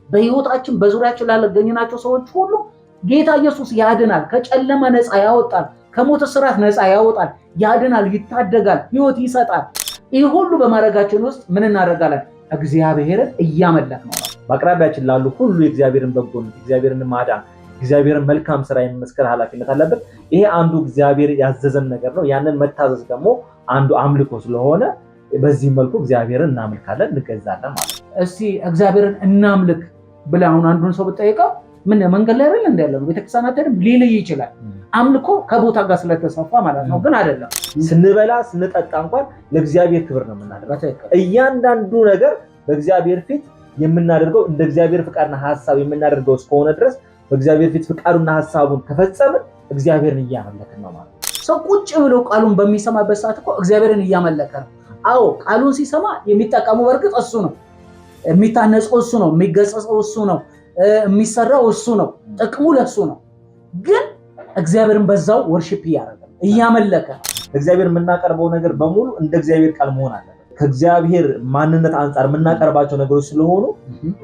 በህይወታችን በዙሪያችን ላገኘናቸው ሰዎች ሁሉ ጌታ ኢየሱስ ያድናል፣ ከጨለማ ነፃ ያወጣል፣ ከሞት እስራት ነፃ ያወጣል፣ ያድናል፣ ይታደጋል፣ ህይወት ይሰጣል። ይህ ሁሉ በማድረጋችን ውስጥ ምን እናደርጋለን? እግዚአብሔርን እያመለክ ነው። በአቅራቢያችን ላሉ ሁሉ የእግዚአብሔርን በጎነት፣ እግዚአብሔርን ማዳን፣ እግዚአብሔርን መልካም ስራ የመመስከር ኃላፊነት አለበት። ይሄ አንዱ እግዚአብሔር ያዘዘን ነገር ነው። ያንን መታዘዝ ደግሞ አንዱ አምልኮ ስለሆነ በዚህ መልኩ እግዚአብሔርን እናመልካለን፣ እንገዛለን ማለት ነው። እስቲ እግዚአብሔርን እናምልክ ብለህ አሁን አንዱን ሰው ብጠይቀው ምን መንገድ ላይ አይደል እንዳለ ነው፣ ቤተክርስቲያን አትሄድም ሊልይ ይችላል። አምልኮ ከቦታ ጋር ስለተሰፋ ማለት ነው። ግን አይደለም። ስንበላ ስንጠጣ እንኳን ለእግዚአብሔር ክብር ነው የምናደርገው። እያንዳንዱ ነገር በእግዚአብሔር ፊት የምናደርገው እንደ እግዚአብሔር ፍቃድና ሀሳብ የምናደርገው እስከሆነ ድረስ በእግዚአብሔር ፊት ፍቃዱና ሀሳቡን ከፈጸምን እግዚአብሔርን እያመለክን ነው ማለት ነው። ሰው ቁጭ ብሎ ቃሉን በሚሰማበት ሰዓት እኮ እግዚአብሔርን እያመለከ ነው። አዎ ቃሉን ሲሰማ የሚጠቀሙ በእርግጥ እሱ ነው፣ የሚታነጸው እሱ ነው፣ የሚገሰጸው እሱ ነው፣ የሚሰራው እሱ ነው፣ ጥቅሙ ለእሱ ነው። ግን እግዚአብሔርን በዛው worship እያደረገ ነው፣ እያመለከ ነው። እግዚአብሔር የምናቀርበው ነገር በሙሉ እንደ እግዚአብሔር ቃል መሆን አለበት። ከእግዚአብሔር ማንነት አንጻር የምናቀርባቸው ነገሮች ስለሆኑ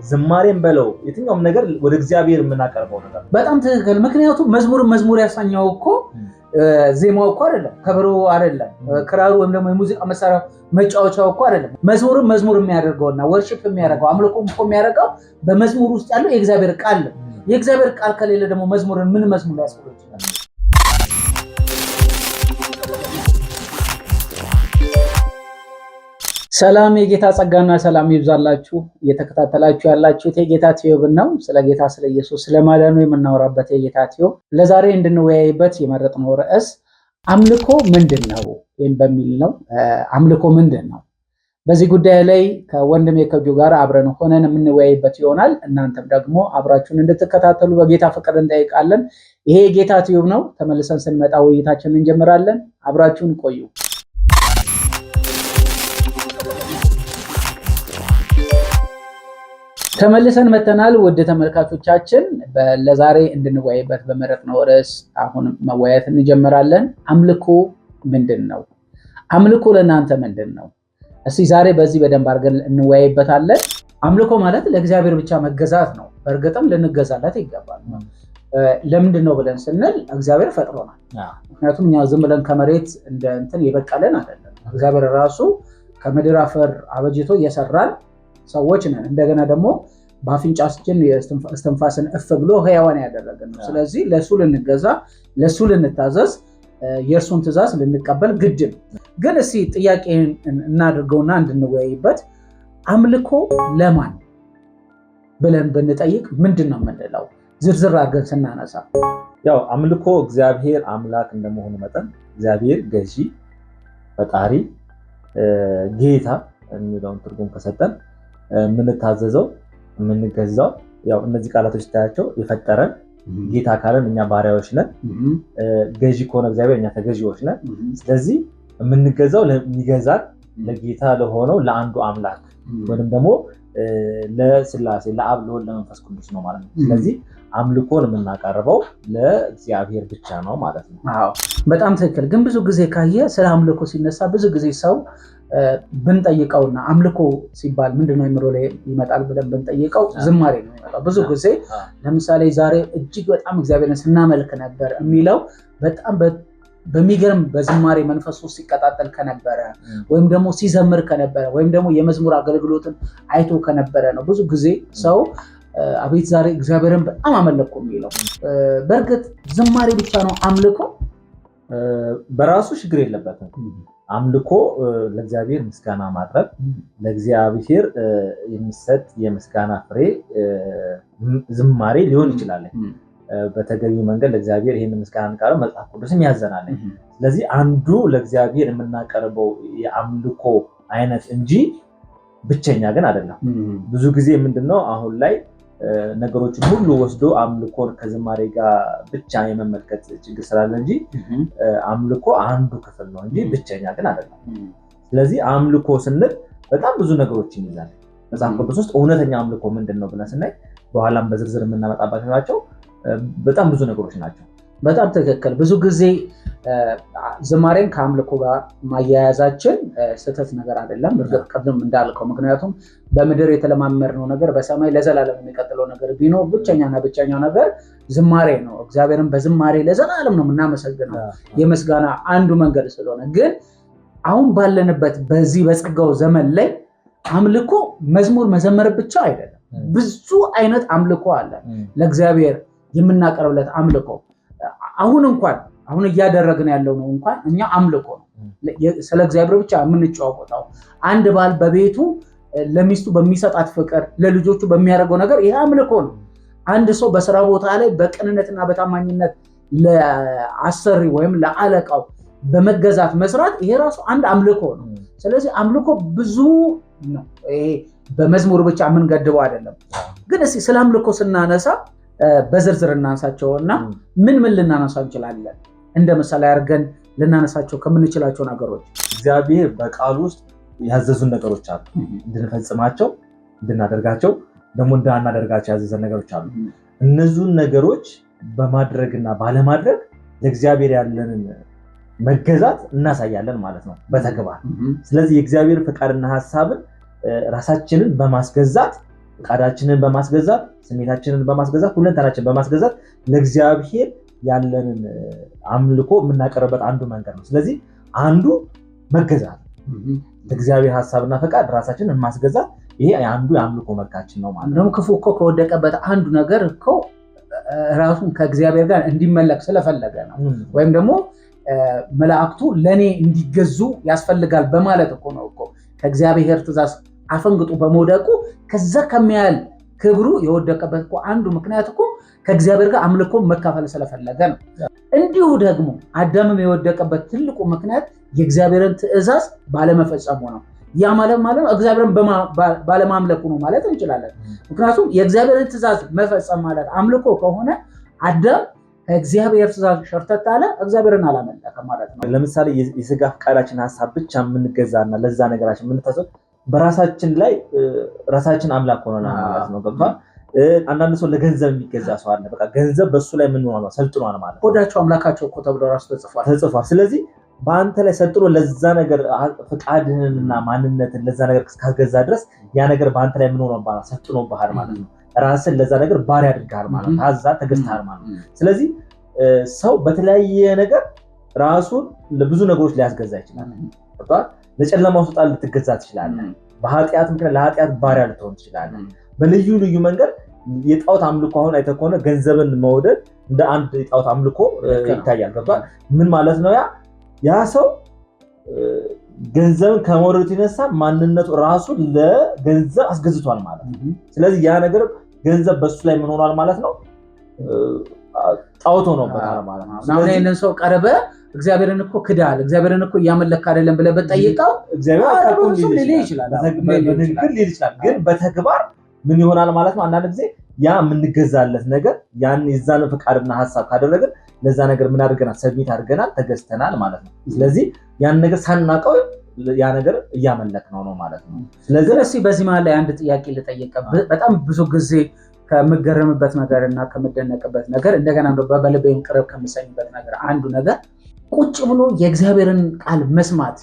ዝማሬም በለው የትኛውም ነገር ወደ እግዚአብሔር የምናቀርበው ነገር። በጣም ትክክል። ምክንያቱም መዝሙርን መዝሙር ያሰኘው እኮ ዜማው እኮ አይደለም፣ ከበሮ አይደለም፣ ክራሩ ወይም ደግሞ የሙዚቃ መሳሪያ መጫወቻው እኮ አይደለም። መዝሙርን መዝሙር የሚያደርገውና worship የሚያደርገው አምልኮ እኮ የሚያደርገው በመዝሙር ውስጥ ያለው የእግዚአብሔር ቃል ነው። የእግዚአብሔር ቃል ከሌለ ደግሞ መዝሙርን ምን መዝሙር ሊያስብለው ይችላል? ሰላም፣ የጌታ ጸጋና ሰላም ይብዛላችሁ። እየተከታተላችሁ ያላችሁት የጌታ ቲዩብን ነው። ስለ ጌታ ስለ ኢየሱስ ስለማዳኑ የምናወራበት የጌታ ቲዩብ ለዛሬ እንድንወያይበት የመረጥነው ርዕስ አምልኮ ምንድን ነው በሚል ነው። አምልኮ ምንድን ነው? በዚህ ጉዳይ ላይ ከወንድሜ ከጁ ጋር አብረን ሆነን የምንወያይበት ይሆናል። እናንተም ደግሞ አብራችሁን እንድትከታተሉ በጌታ ፍቅር እንጠይቃለን። ይሄ የጌታ ቲዩብ ነው። ተመልሰን ስንመጣ ውይይታችንን እንጀምራለን። አብራችሁን ቆዩ። ተመልሰን መተናል። ውድ ተመልካቾቻችን ለዛሬ እንድንወያይበት በመረጥነው ርዕስ አሁን መወያየት እንጀምራለን። አምልኮ ምንድን ነው? አምልኮ ለእናንተ ምንድን ነው? እስቲ ዛሬ በዚህ በደንብ አድርገን እንወያይበታለን። አምልኮ ማለት ለእግዚአብሔር ብቻ መገዛት ነው። በእርግጥም ልንገዛለት ይገባል። ለምንድን ነው ብለን ስንል እግዚአብሔር ፈጥሮናል። ምክንያቱም እኛ ዝም ብለን ከመሬት እንደ እንትን የበቀለን አይደለም። እግዚአብሔር ራሱ ከምድር አፈር አበጅቶ እየሰራን ሰዎች ነን። እንደገና ደግሞ በአፍንጫችን እስትንፋስን እፍ ብሎ ሕያዋን ያደረገን ነው። ስለዚህ ለእሱ ልንገዛ፣ ለእሱ ልንታዘዝ፣ የእርሱን ትእዛዝ ልንቀበል ግድ ነው። ግን እስኪ ጥያቄ እናድርገውና እንድንወያይበት አምልኮ ለማን ብለን ብንጠይቅ ምንድን ነው የምንለው? ዝርዝር አድርገን ስናነሳ ያው አምልኮ እግዚአብሔር አምላክ እንደመሆኑ መጠን እግዚአብሔር ገዢ፣ ፈጣሪ፣ ጌታ የሚለውን ትርጉም ከሰጠን የምንታዘዘው የምንገዛው ያው እነዚህ ቃላቶች ስታያቸው የፈጠረን ጌታ ካለን እኛ ባሪያዎች ነን። ገዢ ከሆነ እግዚአብሔር እኛ ተገዢዎች ነን። ስለዚህ የምንገዛው ለሚገዛን ለጌታ ለሆነው ለአንዱ አምላክ ወይም ደግሞ ለስላሴ ለአብ ለወልድ ለመንፈስ ቅዱስ ነው ማለት ነው። ስለዚህ አምልኮን የምናቀርበው ለእግዚአብሔር ብቻ ነው ማለት ነው። አዎ በጣም ትክክል። ግን ብዙ ጊዜ ካየ ስለ አምልኮ ሲነሳ ብዙ ጊዜ ሰው ብንጠይቀውና አምልኮ ሲባል ምንድነው አይምሮ ላይ ይመጣል ብለን ብንጠይቀው ዝማሬ ነው የሚመጣው። ብዙ ጊዜ ለምሳሌ ዛሬ እጅግ በጣም እግዚአብሔርን ስናመልክ ነበር የሚለው በጣም በሚገርም በዝማሬ መንፈስ ውስጥ ሲቀጣጠል ከነበረ ወይም ደግሞ ሲዘምር ከነበረ ወይም ደግሞ የመዝሙር አገልግሎትን አይቶ ከነበረ ነው። ብዙ ጊዜ ሰው አቤት ዛሬ እግዚአብሔርን በጣም አመለኩ የሚለው። በእርግጥ ዝማሬ ብቻ ነው አምልኮ? በራሱ ችግር የለበትም። አምልኮ ለእግዚአብሔር ምስጋና ማቅረብ፣ ለእግዚአብሔር የሚሰጥ የምስጋና ፍሬ ዝማሬ ሊሆን ይችላል። በተገቢው መንገድ ለእግዚአብሔር ይህን ምስጋና እንቃረብ መጽሐፍ ቅዱስም ያዘናል። ስለዚህ አንዱ ለእግዚአብሔር የምናቀርበው የአምልኮ አይነት እንጂ ብቸኛ ግን አይደለም። ብዙ ጊዜ ምንድነው አሁን ላይ ነገሮችን ሁሉ ወስዶ አምልኮን ከዝማሬ ጋር ብቻ የመመልከት ችግር ስላለ እንጂ አምልኮ አንዱ ክፍል ነው እንጂ ብቸኛ ግን አይደለም። ስለዚህ አምልኮ ስንል በጣም ብዙ ነገሮችን ይዛል። መጽሐፍ ቅዱስ ውስጥ እውነተኛ አምልኮ ምንድን ነው ብለን ስናይ በኋላም በዝርዝር የምናመጣባቸው ናቸው። በጣም ብዙ ነገሮች ናቸው። በጣም ትክክል። ብዙ ጊዜ ዝማሬን ከአምልኮ ጋር ማያያዛችን ስህተት ነገር አይደለም። እርግጥ ቅድም እንዳልከው ምክንያቱም በምድር የተለማመድነው ነገር በሰማይ ለዘላለም የሚቀጥለው ነገር ቢኖር ብቸኛና ብቸኛው ነገር ዝማሬ ነው። እግዚአብሔርን በዝማሬ ለዘላለም ነው የምናመሰግነው የምስጋና አንዱ መንገድ ስለሆነ። ግን አሁን ባለንበት በዚህ በጸጋው ዘመን ላይ አምልኮ መዝሙር መዘመር ብቻ አይደለም። ብዙ አይነት አምልኮ አለ ለእግዚአብሔር የምናቀርብለት አምልኮ። አሁን እንኳን አሁን እያደረግን ያለው ነው እንኳን እኛ አምልኮ ነው። ስለ እግዚአብሔር ብቻ የምንጨዋወተው አንድ ባል በቤቱ ለሚስቱ በሚሰጣት ፍቅር፣ ለልጆቹ በሚያደርገው ነገር ይሄ አምልኮ ነው። አንድ ሰው በስራ ቦታ ላይ በቅንነትና በታማኝነት ለአሰሪ ወይም ለአለቃው በመገዛት መስራት ይሄ ራሱ አንድ አምልኮ ነው። ስለዚህ አምልኮ ብዙ ነው። ይሄ በመዝሙር ብቻ የምንገድበው አይደለም። ግን እስኪ ስለ አምልኮ ስናነሳ በዝርዝር እናንሳቸውና ምን ምን ልናነሳ እንችላለን? እንደ ምሳሌ አድርገን ልናነሳቸው ከምንችላቸው ነገሮች እግዚአብሔር በቃሉ ውስጥ ያዘዙን ነገሮች አሉ። እንድንፈጽማቸው፣ እንድናደርጋቸው፣ ደግሞ እንዳናደርጋቸው ያዘዘን ነገሮች አሉ። እነዙን ነገሮች በማድረግና ባለማድረግ ለእግዚአብሔር ያለንን መገዛት እናሳያለን ማለት ነው በተግባር። ስለዚህ የእግዚአብሔር ፈቃድና ሀሳብን ራሳችንን በማስገዛት፣ ፈቃዳችንን በማስገዛት፣ ስሜታችንን በማስገዛት፣ ሁለንተናችንን በማስገዛት ለእግዚአብሔር ያለንን አምልኮ የምናቀርብበት አንዱ መንገድ ነው። ስለዚህ አንዱ መገዛት፣ ለእግዚአብሔር ሀሳብና ፈቃድ ራሳችንን ማስገዛት፣ ይሄ አንዱ የአምልኮ መልካችን ነው ማለት ነው። ክፉ እኮ ከወደቀበት አንዱ ነገር እኮ ራሱን ከእግዚአብሔር ጋር እንዲመለክ ስለፈለገ ነው። ወይም ደግሞ መላእክቱ ለእኔ እንዲገዙ ያስፈልጋል በማለት እኮ ነው እኮ ከእግዚአብሔር ትእዛዝ አፈንግጦ በመውደቁ ከዛ ከሚያህል ክብሩ የወደቀበት እኮ አንዱ ምክንያት እኮ ከእግዚአብሔር ጋር አምልኮ መካፈል ስለፈለገ ነው። እንዲሁ ደግሞ አዳምም የወደቀበት ትልቁ ምክንያት የእግዚአብሔርን ትእዛዝ ባለመፈጸሙ ነው። ያ ማለት ማለት ነው እግዚአብሔርን ባለማምለኩ ነው ማለት እንችላለን። ምክንያቱም የእግዚአብሔርን ትእዛዝ መፈጸም ማለት አምልኮ ከሆነ አዳም ከእግዚአብሔር ትእዛዝ ሸርተት አለ፣ እግዚአብሔርን አላመለከም ማለት ነው። ለምሳሌ የስጋ ፈቃዳችን ሀሳብ ብቻ የምንገዛና ለዛ ነገራችን የምንታዘው በራሳችን ላይ ራሳችን አምላክ ሆነናል ማለት ነው። ገብቷል። አንዳንድ ሰው ለገንዘብ የሚገዛ ሰው አለ። በቃ ገንዘብ በሱ ላይ ምን ሆኗል? ሰልጥኗል ማለት ነው። ሆዳቸው አምላካቸው እኮ ተብሎ ራሱ ተጽፏል ተጽፏል። ስለዚህ በአንተ ላይ ሰልጥኖ ለዛ ነገር ፈቃድህንና ማንነትን ለዛ ነገር እስካስገዛ ድረስ ያ ነገር በአንተ ላይ ምን ሆኗል? ሰልጥኖብሃል ማለት ነው። ራስን ለዛ ነገር ባሪያ አድርገሃል ማለት ነው። ታዛ ተገዝተሃል ማለት ነው። ስለዚህ ሰው በተለያየ ነገር ራሱን ለብዙ ነገሮች ሊያስገዛ ይችላል። ገብቶሃል? ለጨለማው ስልጣን ልትገዛ ትችላለህ። በኃጢአት ምክንያት ለኃጢአት ባሪያ ልትሆን ትችላለህ። በልዩ ልዩ መንገድ የጣዖት አምልኮ አሁን አይተህ ከሆነ ገንዘብን መውደድ እንደ አንድ የጣዖት አምልኮ ይታያል። ገብቶሃል? ምን ማለት ነው? ያ ሰው ገንዘብን ከመውደዱ የተነሳ ማንነቱ ራሱ ለገንዘብ አስገዝቷል ማለት ነው። ስለዚህ ያ ነገር ገንዘብ በሱ ላይ ምን ሆኗል ማለት ነው? ጣዖት ሆኖበታል ማለት ነው። አሁን ይህንን ሰው ቀርበ እግዚአብሔርን እኮ ክዳል፣ እግዚአብሔርን እኮ እያመለክ አይደለም ብለህ ብትጠይቀው እግዚአብሔር ይችላል፣ በንግግር ሊል ይችላል። ግን በተግባር ምን ይሆናል ማለት ነው? አንዳንድ ጊዜ ያ የምንገዛለት ነገር ያን የዛን ፈቃድና ሀሳብ ካደረግን ለዛ ነገር ምን አድርገናል? ሰብሚት አድርገናል፣ ተገዝተናል ማለት ነው። ስለዚህ ያን ነገር ሳናውቀው ያ ነገር እያመለክ ነው ነው ማለት ነው። ስለዚህ እስኪ በዚህ መሀል ላይ አንድ ጥያቄ ልጠይቅ። በጣም ብዙ ጊዜ ከምገረምበት ነገር እና ከምደነቅበት ነገር እንደገና በልቤም ቅርብ ከምሰኝበት ነገር አንዱ ነገር ቁጭ ብሎ የእግዚአብሔርን ቃል መስማት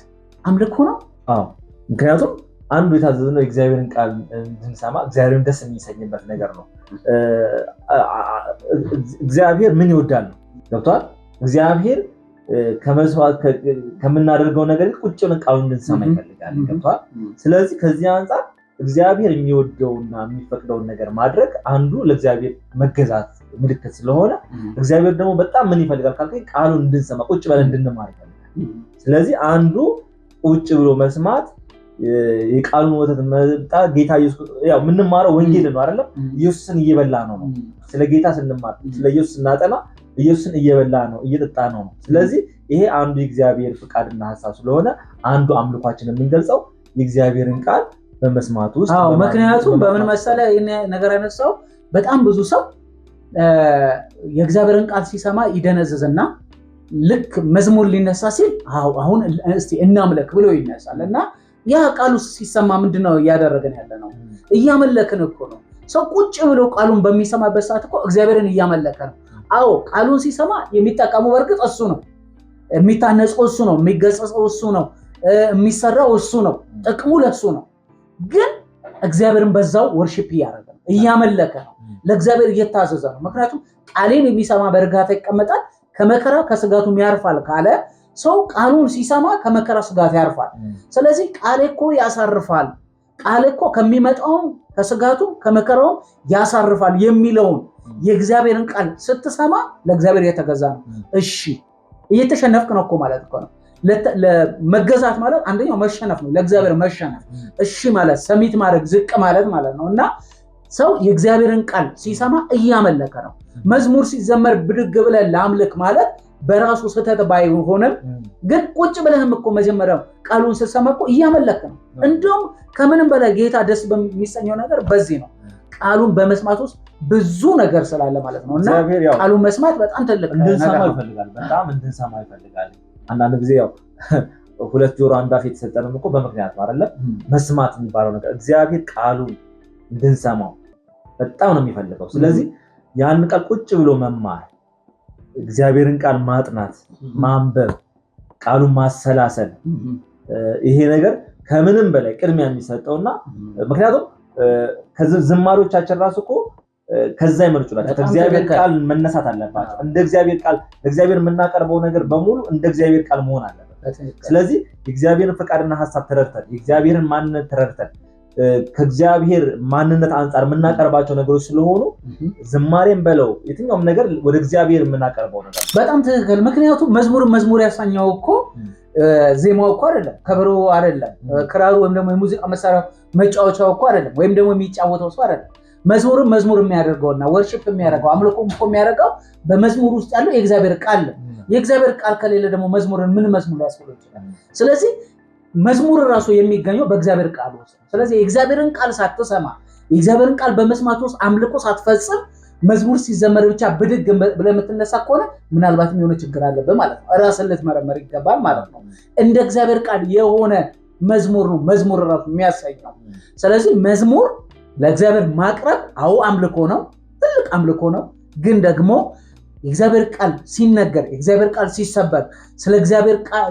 አምልኮ ነው። አዎ፣ ምክንያቱም አንዱ የታዘዝነው የእግዚአብሔርን ቃል እንድንሰማ እግዚአብሔርን ደስ የሚሰኝበት ነገር ነው። እግዚአብሔር ምን ይወዳል ነው። ገብቶሃል? እግዚአብሔር ከመስዋዕት ከምናደርገው ነገር ቁጭ ብለን ቃሉን እንድንሰማ ይፈልጋል። ገብቶሃል? ስለዚህ ከዚህ አንጻር እግዚአብሔር የሚወደውና የሚፈቅደውን ነገር ማድረግ አንዱ ለእግዚአብሔር መገዛት ምልክት ስለሆነ እግዚአብሔር ደግሞ በጣም ምን ይፈልጋል ካልከኝ ቃሉን እንድንሰማ ቁጭ ብለን እንድንማር ይፈልጋል። ስለዚህ አንዱ ቁጭ ብሎ መስማት የቃሉን ወተት መጣ ጌታ ኢየሱስ ያው የምንማረው ወንጌል ነው አይደለም? ኢየሱስን እየበላ ነው ነው። ስለ ጌታ ስንማር ስለ ኢየሱስ ስናጠና ኢየሱስን እየበላ ነው እየጠጣ ነው ነው። ስለዚህ ይሄ አንዱ የእግዚአብሔር ፍቃድና ሀሳብ ስለሆነ አንዱ አምልኳችን የምንገልጸው የእግዚአብሔርን ቃል በመስማት ውስጥ። አዎ፣ ምክንያቱም በምን መሰለ ነገር ያነሳው በጣም ብዙ ሰው የእግዚአብሔርን ቃል ሲሰማ ይደነዝዝና ልክ መዝሙር ሊነሳ ሲል አዎ አሁን እስቲ እናምለክ ብሎ ይነሳል። እና ያ ቃሉ ሲሰማ ምንድነው እያደረገን ያለ ነው? እያመለክን እኮ ነው። ሰው ቁጭ ብሎ ቃሉን በሚሰማበት ሰዓት እኮ እግዚአብሔርን እያመለከ ነው። አዎ ቃሉን ሲሰማ የሚጠቀሙ በእርግጥ እሱ ነው። የሚታነጸው እሱ ነው፣ የሚገሰጸው እሱ ነው፣ የሚሰራው እሱ ነው፣ ጥቅሙ ለእሱ ነው። ግን እግዚአብሔርን በዛው worship እያደረገ ነው፣ እያመለከ ነው፣ ለእግዚአብሔር እየታዘዘ ነው። ምክንያቱም ቃሌን የሚሰማ በእርጋታ ይቀመጣል፣ ከመከራ ከስጋቱም ያርፋል ካለ ሰው ቃሉን ሲሰማ ከመከራ ስጋት ያርፋል። ስለዚህ ቃሌ እኮ ያሳርፋል፣ ቃሌ እኮ ከሚመጣውም ከስጋቱም ከመከራውም ያሳርፋል የሚለውን የእግዚአብሔርን ቃል ስትሰማ ለእግዚአብሔር እየተገዛ ነው። እሺ እየተሸነፍክ ነው እኮ ማለት እኮ ነው። መገዛት ማለት አንደኛው መሸነፍ ነው፣ ለእግዚአብሔር መሸነፍ፣ እሺ ማለት ሰሚት ማድረግ ዝቅ ማለት ማለት ነው። እና ሰው የእግዚአብሔርን ቃል ሲሰማ እያመለከ ነው። መዝሙር ሲዘመር ብድግ ብለህ ላምልክ ማለት በራሱ ስህተት ባይሆንም ግን ቁጭ ብለህም እኮ መጀመሪያው ቃሉን ስትሰማ እኮ እያመለክ ነው። እንዲሁም ከምንም በላይ ጌታ ደስ በሚሰኘው ነገር በዚህ ነው። ቃሉን በመስማት ውስጥ ብዙ ነገር ስላለ ማለት ነው። እና ቃሉን መስማት በጣም ትልቅ እንድንሰማ ይፈልጋል። በጣም እንድንሰማ ይፈልጋል። አንዳንድ ጊዜ ያው ሁለት ጆሮ አንድ አፍ የተሰጠንም እኮ በምክንያት ነው አይደለ? መስማት የሚባለው ነገር እግዚአብሔር ቃሉን እንድንሰማው በጣም ነው የሚፈልገው። ስለዚህ ያን ቃል ቁጭ ብሎ መማር፣ እግዚአብሔርን ቃል ማጥናት፣ ማንበብ፣ ቃሉን ማሰላሰል ይሄ ነገር ከምንም በላይ ቅድሚያ የሚሰጠውና ምክንያቱም ዝማሬዎቻችን ራሱ እኮ ከዛ ይመነጩ ናቸው። ከእግዚአብሔር ቃል መነሳት አለባቸው። እንደ እግዚአብሔር ቃል ለእግዚአብሔር የምናቀርበው ነገር በሙሉ እንደ እግዚአብሔር ቃል መሆን አለበት። ስለዚህ የእግዚአብሔርን ፈቃድና ሀሳብ ተረድተን የእግዚአብሔርን ማንነት ተረድተን ከእግዚአብሔር ማንነት አንጻር የምናቀርባቸው ነገሮች ስለሆኑ ዝማሬም በለው የትኛውም ነገር ወደ እግዚአብሔር የምናቀርበው ነገር በጣም ትክክል። ምክንያቱም መዝሙርን መዝሙር ያሰኘው እኮ ዜማው እኮ አይደለም፣ ከበሮ አይደለም፣ ክራሩ ወይም ደግሞ የሙዚቃ መሳሪያ መጫወቻው እኮ አይደለም፣ ወይም ደግሞ የሚጫወተው ሰው አይደለም። መዝሙርን መዝሙር የሚያደርገውና worship የሚያደርገው አምልኮ እኮ የሚያደርገው በመዝሙር ውስጥ ያለው የእግዚአብሔር ቃል ነው። የእግዚአብሔር ቃል ከሌለ ደግሞ መዝሙርን ምን መዝሙር ሊያስብለው ይችላል? ስለዚህ መዝሙር ራሱ የሚገኘው በእግዚአብሔር ቃል ውስጥ። ስለዚህ የእግዚአብሔርን ቃል ሳትሰማ የእግዚአብሔርን ቃል በመስማት ውስጥ አምልኮ ሳትፈጽም መዝሙር ሲዘመር ብቻ ብድግ ብለህ የምትነሳ ከሆነ ምናልባትም የሆነ ችግር አለብህ ማለት ነው። ራስን ልትመረመር ይገባል ማለት ነው። እንደ እግዚአብሔር ቃል የሆነ መዝሙር ነው መዝሙር ራሱ የሚያሰኘው። ስለዚህ መዝሙር ለእግዚአብሔር ማቅረብ አዎ አምልኮ ነው፣ ትልቅ አምልኮ ነው። ግን ደግሞ የእግዚአብሔር ቃል ሲነገር፣ የእግዚአብሔር ቃል ሲሰበክ፣ ስለ እግዚአብሔር ቃል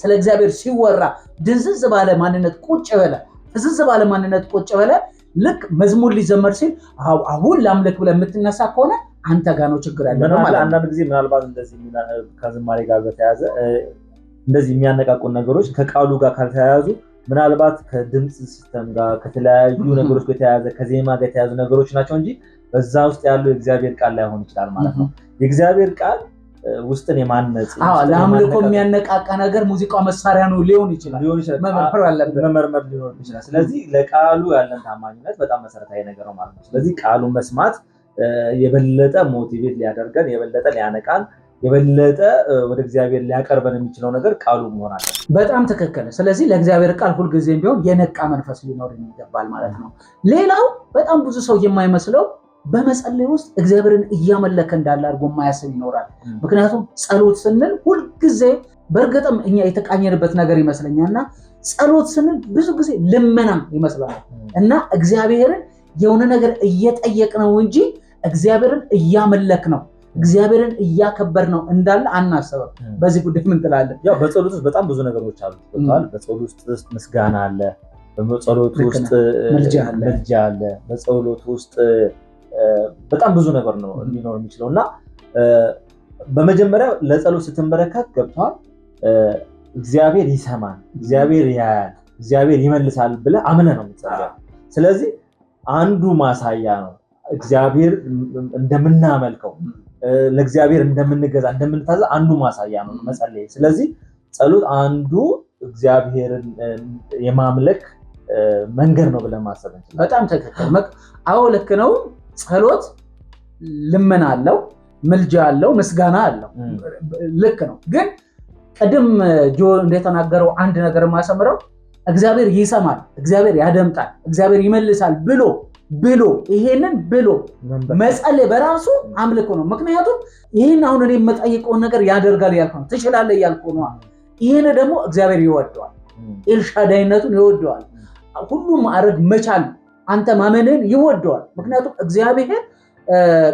ስለ እግዚአብሔር ሲወራ ድንዝዝ ባለ ማንነት ቁጭ ብለህ ፍዝዝ ባለ ማንነት ቁጭ ብለህ ልክ መዝሙር ሊዘመር ሲል አሁን ላምልክ ብለህ የምትነሳ ከሆነ አንተ ጋር ነው ችግር ያለ ማለት ነው። አንዳንድ ጊዜ ምናልባት እንደዚህ ከዝማሬ ጋር በተያያዘ እንደዚህ የሚያነቃቁን ነገሮች ከቃሉ ጋር ካልተያያዙ ምናልባት ከድምፅ system ጋር ከተለያዩ ነገሮች ጋር የተያያዘ ከዜማ ጋር የተያያዙ ነገሮች ናቸው እንጂ በዛ ውስጥ ያለው የእግዚአብሔር ቃል ላይሆን ይችላል ማለት ነው። የእግዚአብሔር ቃል ውስጥን የማነጽ ለአምልኮ የሚያነቃቃ ነገር ሙዚቃው መሳሪያ ነው ሊሆን ይችላል፣ መመርመር ሊኖር ይችላል። ስለዚህ ለቃሉ ያለን ታማኝነት በጣም መሰረታዊ ነገር ነው ማለት ነው። ስለዚህ ቃሉን መስማት የበለጠ motivate ሊያደርገን፣ የበለጠ ሊያነቃን፣ የበለጠ ወደ እግዚአብሔር ሊያቀርበን የሚችለው ነገር ቃሉ መሆን አለበት። በጣም ትክክል። ስለዚህ ለእግዚአብሔር ቃል ሁልጊዜም ቢሆን የነቃ መንፈስ ሊኖር ይገባል ማለት ነው። ሌላው በጣም ብዙ ሰው የማይመስለው በመጸለይ ውስጥ እግዚአብሔርን እያመለከ እንዳለ አድርጎ የማያስብ ይኖራል። ምክንያቱም ጸሎት ስንል ሁልጊዜ በእርግጥም እኛ የተቃኘንበት ነገር ይመስለኛል እና ጸሎት ስንል ብዙ ጊዜ ልመና ይመስላል እና እግዚአብሔርን የሆነ ነገር እየጠየቅ ነው እንጂ እግዚአብሔርን እያመለክ ነው እግዚአብሔርን እያከበር ነው እንዳለ አናስብም። በዚህ ጉዳይ ምን ትላለህ? ያው በጸሎት ውስጥ በጣም ብዙ ነገሮች አሉ። በጸሎት ውስጥ ምስጋና አለ፣ በጸሎት ውስጥ ምልጃ አለ፣ በጸሎት ውስጥ በጣም ብዙ ነገር ነው ሊኖር የሚችለው እና በመጀመሪያ ለጸሎት ስትንበረከክ ገብቷል፣ እግዚአብሔር ይሰማል፣ እግዚአብሔር ያያል፣ እግዚአብሔር ይመልሳል ብለህ አምነህ ነው የምትጸልየው። ስለዚህ አንዱ ማሳያ ነው እግዚአብሔር እንደምናመልከው ለእግዚአብሔር እንደምንገዛ እንደምንታዘዝ አንዱ ማሳያ ነው መጸለይ። ስለዚህ ጸሎት አንዱ እግዚአብሔርን የማምለክ መንገድ ነው ብለን ማሰብ እንችላለን። በጣም ትክክል። አዎ ልክ ነው። ጸሎት ልመና አለው፣ ምልጃ አለው፣ ምስጋና አለው። ልክ ነው። ግን ቅድም ጆ እንደተናገረው አንድ ነገር የማሰምረው እግዚአብሔር ይሰማል፣ እግዚአብሔር ያደምጣል፣ እግዚአብሔር ይመልሳል ብሎ ብሎ ይሄንን ብሎ መጸለይ በራሱ አምልኮ ነው። ምክንያቱም ይህን አሁን እኔ የምጠይቀውን ነገር ያደርጋል እያልኩ ነው፣ ትችላለህ እያልኩ ነው። ይህን ደግሞ እግዚአብሔር ይወደዋል፣ ኤልሻዳይነቱን ይወደዋል። ሁሉም ማድረግ መቻል አንተ ማመንህን ይወደዋል። ምክንያቱም እግዚአብሔር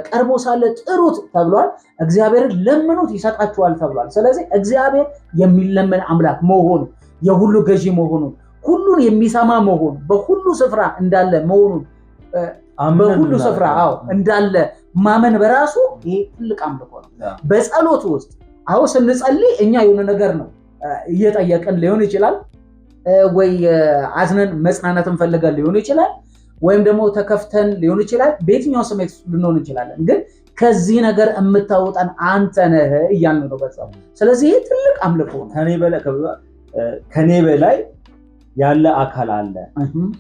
ቀርቦ ሳለ ጥሩት ተብሏል። እግዚአብሔርን ለምኑት ይሰጣችኋል ተብሏል። ስለዚህ እግዚአብሔር የሚለመን አምላክ መሆኑ፣ የሁሉ ገዢ መሆኑን፣ ሁሉን የሚሰማ መሆኑ፣ በሁሉ ስፍራ እንዳለ መሆኑን፣ በሁሉ ስፍራ አዎ እንዳለ ማመን በራሱ ይሄ ትልቅ አምልኮ ነው። በጸሎት ውስጥ አዎ ስንጸልይ እኛ የሆነ ነገር ነው እየጠየቅን ሊሆን ይችላል፣ ወይ አዝነን መጽናናትን ፈልገን ሊሆን ይችላል፣ ወይም ደግሞ ተከፍተን ሊሆን ይችላል። በየትኛው ስሜት ልንሆን እንችላለን። ግን ከዚህ ነገር የምታወጣን አንተ ነህ እያልን ነው በዛው። ስለዚህ ይሄ ትልቅ አምልኮ ነው። ከኔ በላይ ያለ አካል አለ፣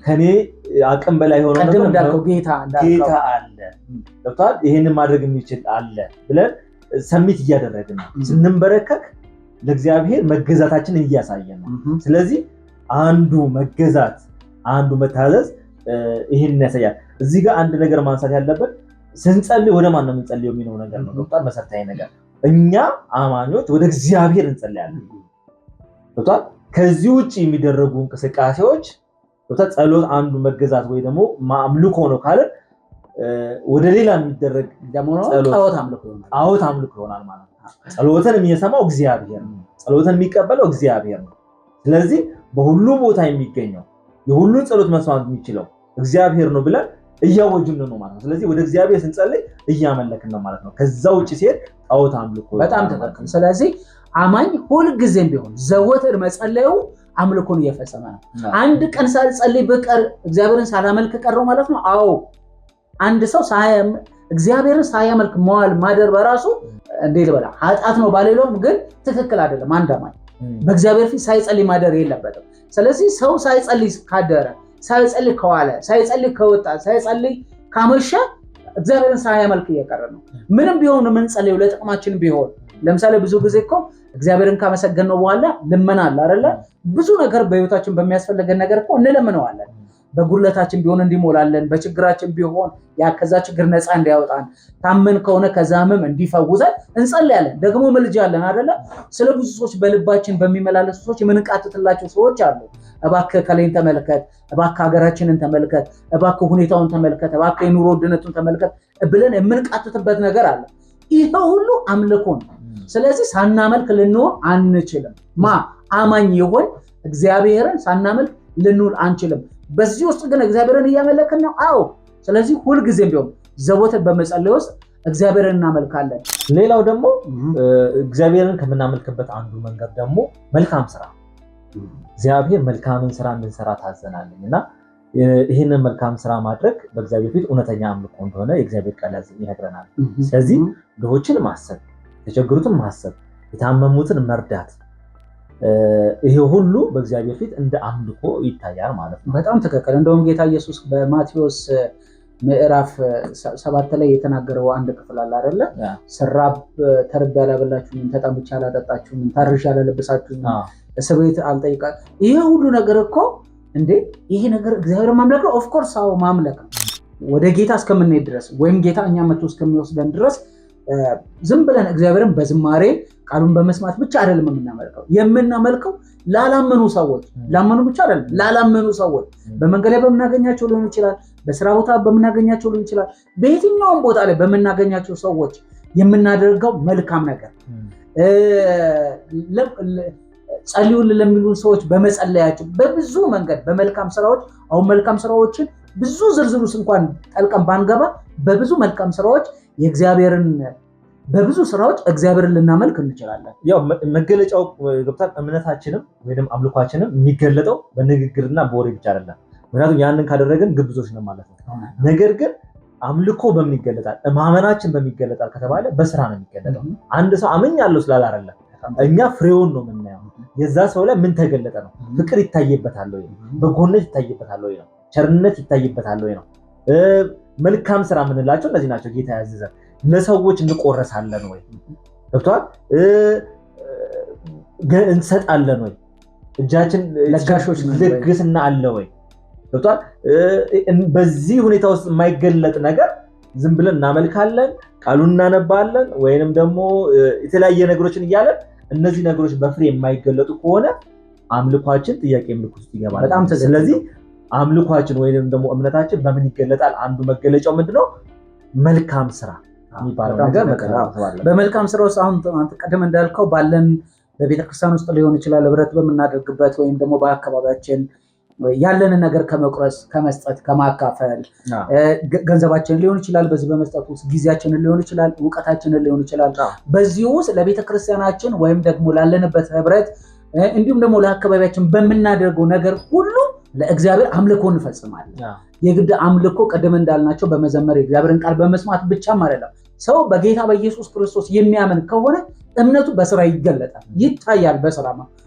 ከኔ አቅም በላይ የሆነ ቅድም እንዳልከው ጌታ ጌታ አለ፣ ገብቶሃል? ይሄንን ማድረግ የሚችል አለ ብለን ሰሚት እያደረግን ነው። ስንንበረከክ ለእግዚአብሔር መገዛታችንን እያሳየን ነው። ስለዚህ አንዱ መገዛት አንዱ መታዘዝ ይህንን ያሳያል። እዚህ ጋር አንድ ነገር ማንሳት ያለበት ስንጸልይ ወደ ማን ነው የምንጸልየው የሚለው ነገር ነው። ገብቶሃል? መሰረታዊ ነገር እኛ አማኞች ወደ እግዚአብሔር እንጸልያለን። ገብቶሃል? ከዚህ ውጭ የሚደረጉ እንቅስቃሴዎች ገብቶሃል? ጸሎት አንዱ መገዛት ወይ ደግሞ አምልኮ ነው ካለን ወደ ሌላ የሚደረግ ጣዖት አምልኮ ይሆናል ማለት ነው። ጸሎትን የሚሰማው እግዚአብሔር ነው። ጸሎትን የሚቀበለው እግዚአብሔር ነው። ስለዚህ በሁሉ ቦታ የሚገኘው የሁሉን ጸሎት መስማት የሚችለው እግዚአብሔር ነው ብለን እያወጅን ነው ማለት ነው። ስለዚህ ወደ እግዚአብሔር ስንጸልይ እያመለክን ነው ማለት ነው። ከዛ ውጭ ሲሄድ ጣዖት አምልኮ። በጣም ትክክል። ስለዚህ አማኝ ሁልጊዜም ቢሆን ዘወትር መጸለዩ አምልኮን እየፈጸመ ነው። አንድ ቀን ሳልጸልይ ብቀር እግዚአብሔርን ሳላመልክ ቀረው ማለት ነው። አዎ አንድ ሰው እግዚአብሔርን ሳያመልክ መዋል ማደር በራሱ እንዴት ልበላ ኃጢአት ነው ባልለውም፣ ግን ትክክል አይደለም። አንድ አማኝ በእግዚአብሔር ፊት ሳይጸልይ ማደር የለበትም። ስለዚህ ሰው ሳይጸልይ ካደረ፣ ሳይጸልይ ከዋለ፣ ሳይጸልይ ከወጣ፣ ሳይጸልይ ካመሸ እግዚአብሔርን ሳያመልክ እየቀረ ነው። ምንም ቢሆን የምንጸልየው ለጥቅማችን ቢሆን፣ ለምሳሌ ብዙ ጊዜ እኮ እግዚአብሔርን ካመሰገንነው በኋላ ልመና አለ አይደለ? ብዙ ነገር በህይወታችን በሚያስፈልገን ነገር እኮ እንለምነዋለን። በጉድለታችን ቢሆን እንዲሞላለን፣ በችግራችን ቢሆን ያ ከዛ ችግር ነፃ እንዲያወጣን፣ ታመን ከሆነ ከዛ ህመም እንዲፈውሰን እንጸልያለን። ደግሞ ምልጃ አለን አይደለ? ስለ ብዙ ሰዎች በልባችን በሚመላለሱ ሰዎች የምንቃትትላቸው ሰዎች አሉ። እባክህ ከላይን ተመልከት፣ እባክህ ሀገራችንን ተመልከት፣ እባክህ ሁኔታውን ተመልከት፣ እባክህ የኑሮ ውድነቱን ተመልከት ብለን የምንቃትትበት ነገር አለ። ይሄ ሁሉ አምልኮ ነው። ስለዚህ ሳናመልክ ልንኖር አንችልም። አማኝ ይሆን እግዚአብሔርን ሳናመልክ ልንውል አንችልም። በዚህ ውስጥ ግን እግዚአብሔርን እያመለክን ነው። አዎ። ስለዚህ ሁልጊዜም ቢሆን ዘወትር በመጸለይ ውስጥ እግዚአብሔርን እናመልካለን። ሌላው ደግሞ እግዚአብሔርን ከምናመልክበት አንዱ መንገድ ደግሞ መልካም ስራ፣ እግዚአብሔር መልካምን ስራ እንድንሰራ ታዘናለኝ እና ይህንን መልካም ስራ ማድረግ በእግዚአብሔር ፊት እውነተኛ አምልኮ እንደሆነ የእግዚአብሔር ቃል ይነግረናል። ስለዚህ ድሆችን ማሰብ፣ የተቸገሩትን ማሰብ፣ የታመሙትን መርዳት፣ ይሄ ሁሉ በእግዚአብሔር ፊት እንደ አምልኮ ይታያል ማለት ነው። በጣም ትክክል። እንደውም ጌታ ኢየሱስ በማቴዎስ ምዕራፍ 7 ላይ የተናገረው አንድ ክፍል አለ አይደለ? ስራብ ተርቤ አላበላችሁኝም፣ ተጠምቼ አላጠጣችሁኝም፣ ታርዤ አላለበሳችሁኝም፣ እስር ቤት አልጠይቃ። ይሄ ሁሉ ነገር እኮ እንዴ ይሄ ነገር እግዚአብሔር ማምለክ ነው? Of course አዎ ማምለክ ነው። ወደ ጌታ እስከምንሄድ ድረስ ወይም ጌታ እኛ መጥቶ እስከሚወስደን ድረስ ዝም ብለን እግዚአብሔርን በዝማሬ ቃሉን በመስማት ብቻ አይደለም የምናመልከው። የምናመልከው ላላመኑ ሰዎች፣ ላመኑ ብቻ አይደለም፣ ላላመኑ ሰዎች በመንገድ ላይ በምናገኛቸው ሊሆን ይችላል፣ በስራ ቦታ በምናገኛቸው ሊሆን ይችላል፣ በየትኛውም ቦታ ላይ በምናገኛቸው ሰዎች የምናደርገው መልካም ነገር፣ ጸልዩልን ለሚሉን ሰዎች በመጸለያቸው፣ በብዙ መንገድ በመልካም ስራዎች፣ አሁን መልካም ስራዎችን ብዙ ዝርዝር ውስጥ እንኳን ጠልቀን ባንገባ በብዙ መልካም ስራዎች የእግዚአብሔርን በብዙ ስራዎች እግዚአብሔርን ልናመልክ እንችላለን። ያው መገለጫው ገብቷል። እምነታችንም ወይም አምልኳችንም የሚገለጠው በንግግርና በወሬ ብቻ አይደለም። ምክንያቱም ያንን ካደረግን ግብዞች ነው ማለት ነው። ነገር ግን አምልኮ በምን ይገለጣል? ማመናችን በምን ይገለጣል ከተባለ በስራ ነው የሚገለጠው። አንድ ሰው አምኛለሁ ስላለ አይደለም፣ እኛ ፍሬውን ነው የምናየው። የዛ ሰው ላይ ምን ተገለጠ ነው። ፍቅር ይታይበታል ወይ፣ በጎነት ይታይበታል ወይ ነው፣ ቸርነት ይታይበታል ወይ ነው። መልካም ስራ የምንላቸው እነዚህ ናቸው። ጌታ ያዘዘን ለሰዎች እንቆረሳለን ወይ፣ ገብቶሃል? እንሰጣለን ወይ፣ እጃችን ለጋሾች ልግስና አለ ወይ፣ ገብቶሃል? በዚህ ሁኔታ ውስጥ የማይገለጥ ነገር ዝም ብለን እናመልካለን፣ ቃሉን እናነባለን፣ ወይንም ደግሞ የተለያየ ነገሮችን እያለን እነዚህ ነገሮች በፍሬ የማይገለጡ ከሆነ አምልኳችን ጥያቄ ምልክት ውስጥ ይገባል። በጣም ስለዚህ አምልኳችን ወይንም ደግሞ እምነታችን በምን ይገለጣል? አንዱ መገለጫው ምንድነው? መልካም ስራ የሚባለው ነገር በመልካም ስራ ውስጥ አሁን ቅድም እንዳልከው ባለን በቤተክርስቲያን ውስጥ ሊሆን ይችላል፣ ህብረት በምናደርግበት ወይም ደግሞ በአካባቢያችን ያለንን ነገር ከመቁረስ፣ ከመስጠት፣ ከማካፈል ገንዘባችንን ሊሆን ይችላል። በዚህ በመስጠት ውስጥ ጊዜያችንን ሊሆን ይችላል፣ እውቀታችንን ሊሆን ይችላል። በዚህ ውስጥ ለቤተክርስቲያናችን ወይም ደግሞ ላለንበት ህብረት እንዲሁም ደግሞ ለአካባቢያችን በምናደርገው ነገር ሁሉ ለእግዚአብሔር አምልኮ እንፈጽማለን። የግድ አምልኮ ቅድም እንዳልናቸው በመዘመር የእግዚአብሔርን ቃል በመስማት ብቻም አይደለም። ሰው በጌታ በኢየሱስ ክርስቶስ የሚያምን ከሆነ እምነቱ በስራ ይገለጣል፣ ይታያል። በስራ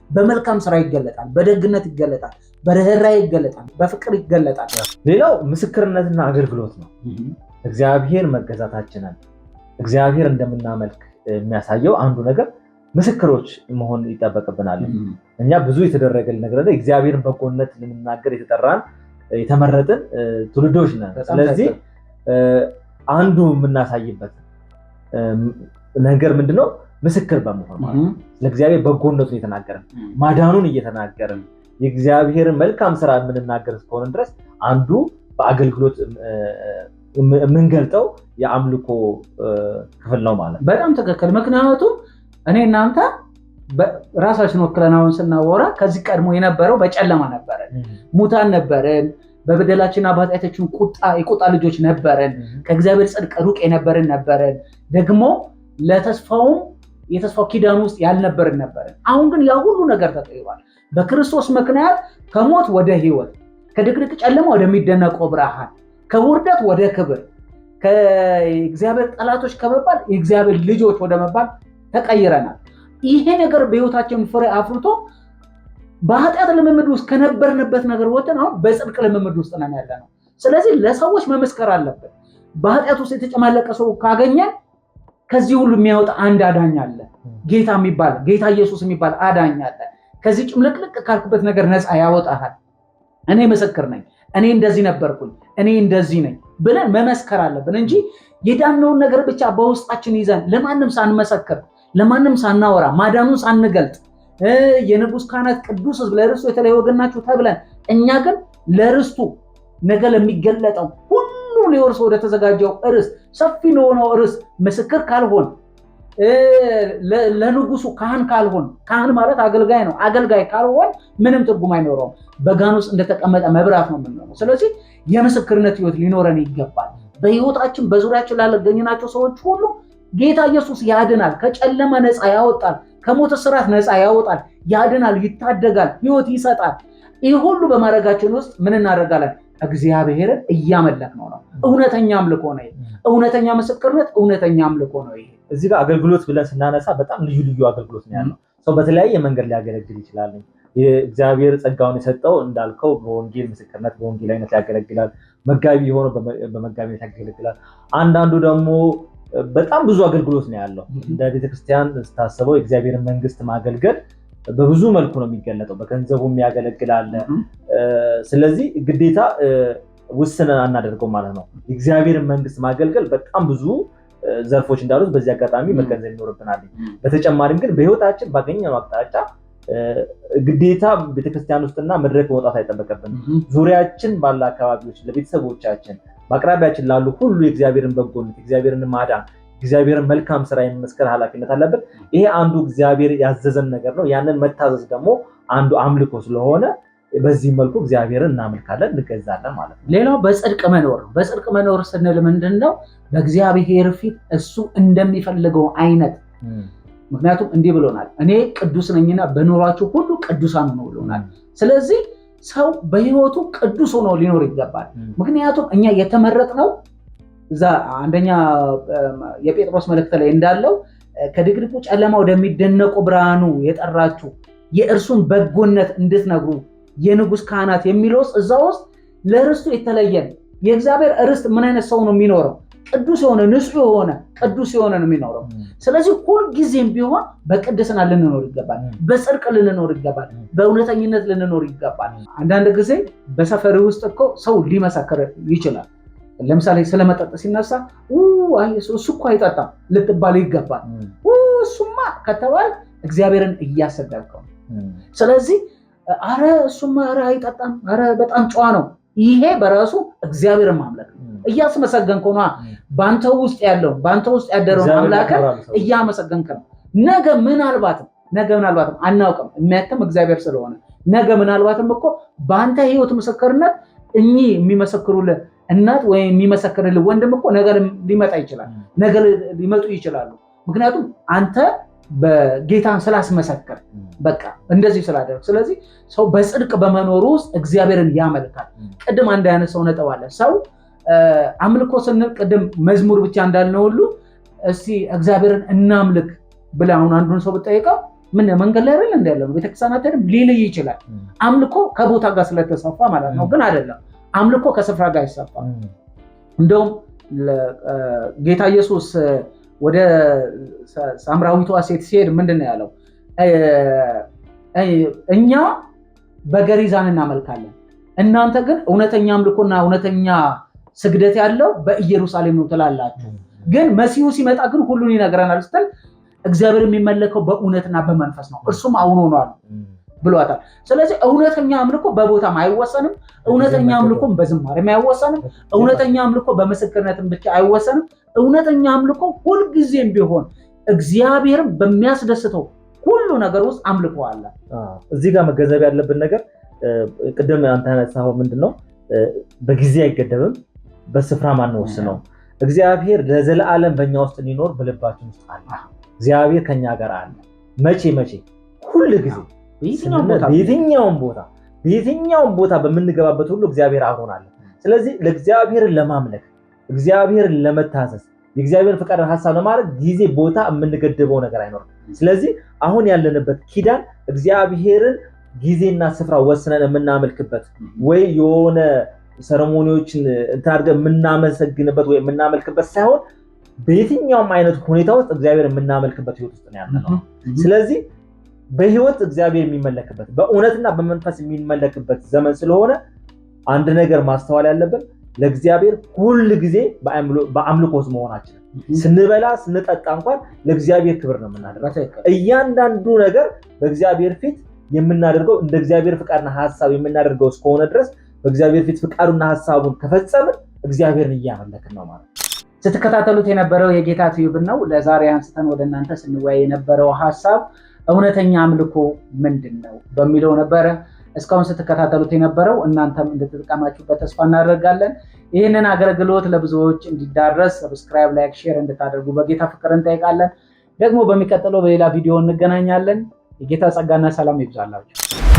በመልካም ስራ ይገለጣል፣ በደግነት ይገለጣል፣ በርህራሄ ይገለጣል፣ በፍቅር ይገለጣል። ሌላው ምስክርነትና አገልግሎት ነው። እግዚአብሔር መገዛታችንን እግዚአብሔር እንደምናመልክ የሚያሳየው አንዱ ነገር ምስክሮች መሆን ይጠበቅብናል። እኛ ብዙ የተደረገልን ነገር አለ። እግዚአብሔርን በጎነት ልንናገር የተጠራን የተመረጥን ትውልዶች ነን። ስለዚህ አንዱ የምናሳይበት ነገር ምንድነው? ምስክር በመሆን ማለት ነው። ለእግዚአብሔር በጎነቱን እየተናገርን ማዳኑን እየተናገርን የእግዚአብሔርን መልካም ስራ የምንናገር እስከሆነ ድረስ አንዱ በአገልግሎት የምንገልጠው የአምልኮ ክፍል ነው ማለት ነው። በጣም ትክክል። ምክንያቱም እኔ እናንተ ራሳችን ወክለን አሁን ስናወራ ከዚህ ቀድሞ የነበረው በጨለማ ነበረን፣ ሙታን ነበረን፣ በበደላችንና በኃጢአታችን የቁጣ ልጆች ነበረን፣ ከእግዚአብሔር ጽድቅ ሩቅ የነበርን ነበረን፣ ደግሞ ለተስፋውም የተስፋው ኪዳን ውስጥ ያልነበርን ነበረን። አሁን ግን ያ ሁሉ ነገር ተቀይሯል። በክርስቶስ ምክንያት ከሞት ወደ ሕይወት፣ ከድቅድቅ ጨለማ ወደሚደነቀው ብርሃን፣ ከውርደት ወደ ክብር፣ ከእግዚአብሔር ጠላቶች ከመባል የእግዚአብሔር ልጆች ወደ መባል ተቀይረናል። ይሄ ነገር በሕይወታችን ፍሬ አፍርቶ በኃጢአት ልምምድ ውስጥ ከነበርንበት ነገር ወጥተን አሁን በጽድቅ ልምምድ ውስጥ ነን ያለነው። ስለዚህ ለሰዎች መመስከር አለብን። በኃጢአት ውስጥ የተጨማለቀ ሰው ካገኘን ከዚህ ሁሉ የሚያወጣ አንድ አዳኝ አለ። ጌታ የሚባል ጌታ ኢየሱስ የሚባል አዳኝ አለ። ከዚህ ጭምልቅልቅ ካልኩበት ነገር ነፃ ያወጣሃል። እኔ ምስክር ነኝ፣ እኔ እንደዚህ ነበርኩኝ፣ እኔ እንደዚህ ነኝ ብለን መመስከር አለብን እንጂ የዳነውን ነገር ብቻ በውስጣችን ይዘን ለማንም ሳንመሰክር፣ ለማንም ሳናወራ፣ ማዳኑን ሳንገልጥ የንጉሥ ካህናት ቅዱስ ሕዝብ ለርስቱ የተለየ ወገን ናችሁ ተብለን እኛ ግን ለርስቱ ነገ ለሚገለጠው ሁሉ ሊወርስ ወደ ተዘጋጀው ርስት ሰፊ ለሆነው ርስት ምስክር ካልሆን፣ ለንጉሱ ካህን ካልሆን፣ ካህን ማለት አገልጋይ ነው። አገልጋይ ካልሆን ምንም ትርጉም አይኖረውም። በጋን ውስጥ እንደተቀመጠ መብራት ነው የምንሆነው። ስለዚህ የምስክርነት ሕይወት ሊኖረን ይገባል። በሕይወታችን በዙሪያችን ላገኘናቸው ሰዎች ሁሉ ጌታ ኢየሱስ ያድናል፣ ከጨለማ ነፃ ያወጣል፣ ከሞት እስራት ነፃ ያወጣል፣ ያድናል፣ ይታደጋል፣ ሕይወት ይሰጣል። ይህ ሁሉ በማድረጋችን ውስጥ ምን እናደርጋለን? እግዚአብሔርን እያመለክ ነው። እውነተኛ አምልኮ ነው ይሄ። እውነተኛ ምስክርነት፣ እውነተኛ አምልኮ ነው ይሄ። እዚህ ጋር አገልግሎት ብለን ስናነሳ በጣም ልዩ ልዩ አገልግሎት ነው ያለው። ሰው በተለያየ መንገድ ሊያገለግል ይችላል። እግዚአብሔር ጸጋውን የሰጠው እንዳልከው በወንጌል ምስክርነት በወንጌላዊነት ያገለግላል። መጋቢ የሆነው በመጋቢነት ያገለግላል። አንዳንዱ ደግሞ በጣም ብዙ አገልግሎት ነው ያለው። እንደ ቤተክርስቲያን ስታስበው የእግዚአብሔርን መንግስት ማገልገል በብዙ መልኩ ነው የሚገለጠው። በገንዘቡም ያገለግላል። ስለዚህ ግዴታ ውስን አናደርገው ማለት ነው። የእግዚአብሔርን መንግስት ማገልገል በጣም ብዙ ዘርፎች እንዳሉት በዚህ አጋጣሚ መገንዘብ ይኖርብናል። በተጨማሪም ግን በህይወታችን ባገኘነው አቅጣጫ ግዴታ ቤተክርስቲያን ውስጥና መድረክ መውጣት አይጠበቅብንም። ዙሪያችን ባለ አካባቢዎች፣ ለቤተሰቦቻችን፣ በአቅራቢያችን ላሉ ሁሉ የእግዚአብሔርን በጎነት፣ የእግዚአብሔርን ማዳን፣ እግዚአብሔርን መልካም ስራ የመመስከር ኃላፊነት አለብን። ይሄ አንዱ እግዚአብሔር ያዘዘን ነገር ነው። ያንን መታዘዝ ደግሞ አንዱ አምልኮ ስለሆነ በዚህ መልኩ እግዚአብሔርን እናመልካለን፣ እንገዛለን ማለት ነው። ሌላው በጽድቅ መኖር ነው። በጽድቅ መኖር ስንል ምንድን ነው? በእግዚአብሔር ፊት እሱ እንደሚፈልገው አይነት። ምክንያቱም እንዲህ ብሎናል፣ እኔ ቅዱስ ነኝና በኑሯችሁ ሁሉ ቅዱሳን ሁኑ ብሎናል። ስለዚህ ሰው በህይወቱ ቅዱስ ሆኖ ሊኖር ይገባል። ምክንያቱም እኛ የተመረጥነው እዛ አንደኛ የጴጥሮስ መልእክት ላይ እንዳለው ከድቅድቁ ጨለማ ወደሚደነቁ ብርሃኑ የጠራችሁ የእርሱን በጎነት እንድትነግሩ የንጉሥ ካህናት የሚለው ውስጥ እዛ ውስጥ ለርስቱ የተለየን የእግዚአብሔር ርስት ምን አይነት ሰው ነው የሚኖረው? ቅዱስ የሆነ ንጹሕ የሆነ ቅዱስ የሆነ ነው የሚኖረው። ስለዚህ ሁልጊዜም ቢሆን በቅድስና ልንኖር ይገባል። በጽድቅ ልንኖር ይገባል። በእውነተኝነት ልንኖር ይገባል። አንዳንድ ጊዜ በሰፈሪ ውስጥ እኮ ሰው ሊመሰክር ይችላል። ለምሳሌ ስለ መጠጥ ሲነሳ እሱ እኮ አይጠጣም ልትባል ይገባል። እሱማ ከተባል እግዚአብሔርን እያሰደብከው ነው። ስለዚህ አረ እሱማ አረ አይጠጣም፣ አረ በጣም ጨዋ ነው ይሄ በራሱ እግዚአብሔርን ማምለክ ነው። እያስመሰገንክ ሆኗ በአንተ ውስጥ ያለው በአንተ ውስጥ ያደረውን አምላክን እያመሰገንክ ነው። ነገ ምናልባትም አናውቅም፣ የሚያትም እግዚአብሔር ስለሆነ ነገ ምናልባትም እኮ በአንተ ህይወት ምስክርነት እኚህ የሚመሰክሩልህ እናት ወይም የሚመሰክርልህ ወንድም እኮ ነገ ሊመጣ ይችላል፣ ነገ ሊመጡ ይችላሉ። ምክንያቱም አንተ በጌታን ስላስመሰክር በቃ እንደዚህ ስላደረግ። ስለዚህ ሰው በጽድቅ በመኖሩ ውስጥ እግዚአብሔርን ያመልካል። ቅድም አንድ አይነት ሰው ነጥብ አለ። ሰው አምልኮ ስንል ቅድም መዝሙር ብቻ እንዳልነው ሁሉ እስቲ እግዚአብሔርን እናምልክ ብለህ አሁን አንዱን ሰው ብጠይቀው ምን መንገድ ላይ አይደል እንደ ያለው ቤተክርስቲያን አትሄድም ሊልይ ይችላል። አምልኮ ከቦታ ጋር ስለተሰፋ ማለት ነው። ግን አይደለም፣ አምልኮ ከስፍራ ጋር አይሰፋም። እንደውም ጌታ ኢየሱስ ወደ ሳምራዊቷ ሴት ሲሄድ ምንድን ነው ያለው? እኛ በገሪዛን እናመልካለን፣ እናንተ ግን እውነተኛ አምልኮና እውነተኛ ስግደት ያለው በኢየሩሳሌም ነው ትላላችሁ። ግን መሲሁ ሲመጣ ግን ሁሉን ይነግረናል ስትል እግዚአብሔር የሚመለከው በእውነትና በመንፈስ ነው፣ እርሱም አሁን ሆኗል ብሏታል። ስለዚህ እውነተኛ አምልኮ በቦታም አይወሰንም። እውነተኛ አምልኮም በዝማሬም አይወሰንም። እውነተኛ አምልኮ በምስክርነትም ብቻ አይወሰንም። እውነተኛ አምልኮ ሁልጊዜም ቢሆን እግዚአብሔርን በሚያስደስተው ሁሉ ነገር ውስጥ አምልኮ አለ። እዚህ ጋር መገንዘብ ያለብን ነገር ቅድም አንተ ያነሳኸው ምንድን ነው፣ በጊዜ አይገደብም፣ በስፍራ ማንወስነው። እግዚአብሔር ለዘላለም በእኛ ውስጥ እንዲኖር በልባችን ውስጥ አለ። እግዚአብሔር ከኛ ጋር አለ። መቼ መቼ? ሁል ጊዜ፣ በየትኛውም ቦታ በየትኛውም ቦታ በምንገባበት ሁሉ እግዚአብሔር አብሮን አለ። ስለዚህ ለእግዚአብሔርን ለማምለክ እግዚአብሔርን ለመታዘዝ የእግዚአብሔር ፈቃድን ሀሳብ ለማድረግ ጊዜ ቦታ የምንገድበው ነገር አይኖርም። ስለዚህ አሁን ያለንበት ኪዳን እግዚአብሔርን ጊዜና ስፍራ ወስነን የምናመልክበት ወይ የሆነ ceremony ዎችን እንትን አድርገን የምናመሰግንበት ወይ የምናመልክበት ሳይሆን በየትኛውም አይነት ሁኔታ ውስጥ እግዚአብሔር የምናመልክበት ህይወት ውስጥ ነው ያለነው። ስለዚህ በህይወት እግዚአብሔር የሚመለክበት በእውነትና በመንፈስ የሚመለክበት ዘመን ስለሆነ አንድ ነገር ማስተዋል ያለብን ለእግዚአብሔር ሁል ጊዜ በአምልኮ ውስጥ መሆናችንን፣ ስንበላ ስንጠጣ እንኳን ለእግዚአብሔር ክብር ነው የምናደርገው። እያንዳንዱ ነገር በእግዚአብሔር ፊት የምናደርገው እንደ እግዚአብሔር ፍቃድና ሀሳብ የምናደርገው እስከሆነ ድረስ በእግዚአብሔር ፊት ፍቃዱና ሀሳቡን ከፈጸምን እግዚአብሔርን እያመለክን ነው ማለት ነው። ስትከታተሉት የነበረው የጌታ ቲዩብ ነው። ለዛሬ አንስተን ወደ እናንተ ስንወያይ የነበረው ሀሳብ እውነተኛ አምልኮ ምንድን ነው በሚለው ነበረ። እስካሁን ስትከታተሉት የነበረው እናንተም እንደተጠቀማችሁበት ተስፋ እናደርጋለን። ይህንን አገልግሎት ለብዙዎች እንዲዳረስ subscribe፣ like፣ share እንድታደርጉ በጌታ ፍቅር እንጠይቃለን። ደግሞ በሚቀጥለው በሌላ ቪዲዮ እንገናኛለን። የጌታ ጸጋና ሰላም ይብዛላችሁ።